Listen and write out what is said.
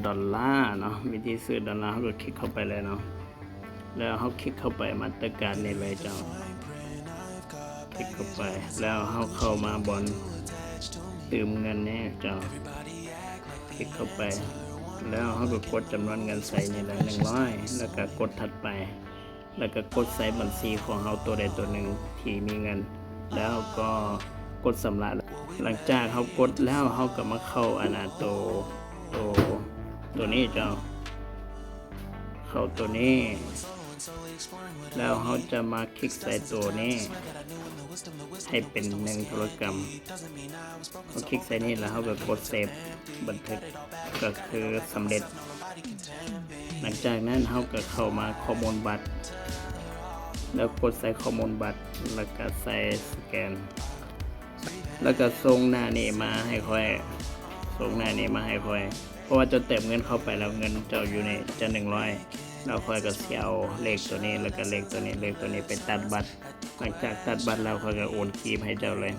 ດອນລາເນາະ ວິທີຊື້ດອນລາ ເຮົາກໍຄລິກເຂົ້າໄປເລີຍເນາະ ແລ້ວເຮົາຄລິກເຂົ້າໄປມາສເຕີກາດນີ້ເລີຍເຈົ້າ ຄລິກເຂົ້າໄປ ແລ້ວເຮົາເຂົ້າມາບ່ອນຕື່ມເງິນນີ້ເຈົ້າ ຄລິກເຂົ້າໄປ ແລ້ວເຮົາກໍກົດຈຳນວນເງິນໃສ່ນີ້ແຫຼະ ໜຶ່ງຮ້ອຍ ແລ້ວກໍກົດຖັດໄປ ແລ້ວກໍກົດໃສ່ບັນຊີຂອງເຮົາໂຕໃດໂຕໜຶ່ງທີ່ມີເງິນ ແລ້ວກໍກົດຊຳລະ. ຫຼັງຈາກເຮົາກົດແລ້ວ ເຮົາກໍມາເຂົ້າອັນນ່າ ໂຕ ໂຕ ໂຕນີ້ເຈົ້າ ເຂົ້າໂຕນີ້ ແລ້ວເຮົາຈະມາຄລິກໃສ່ໂຕນີ້ ໃຫ້ເປັນໜຶ່ງທຸລະກຳ ເຮົາຄລິກໃສ່ນີ້ ແລ້ວເຮົາກໍກົດເຊບບັນທຶກ ກໍຄືສຳເລັດ. ຫຼັງຈາກນັ້ນເຮົາກໍເຂົ້າມາຂໍ້ມູນບັດ ແລ້ວກົດໃສ່ຂໍ້ມູນບັດ ແລ້ວກໍໃສ່ສະແກນ ແລ້ວກໍສົ່ງໜ້ານີ້ມາໃຫ້ຂ້ອຍ ສົ່ງໜ້ານີ້ມາໃຫ້ຂ້ອຍ ເພາະວ່າເຈົ້າເຕີມເງິນເຂົ້າໄປແລ້ວ ເງິນເຈົ້າຢູ່ນີ້ຈະໜຶ່ງຮ້ອຍ ແລ້ວຂ້ອຍກໍຊິເອົາເລກໂຕນີ້ ແລ້ວກໍເລກໂຕນີ້ ເລກໂຕນີ້ໄປຕັດບັດ. ຫຼັງຈາກຕັດບັດແລ້ວ ຂ້ອຍກໍໂອນກີບໃຫ້ເຈົ້າເລີຍ.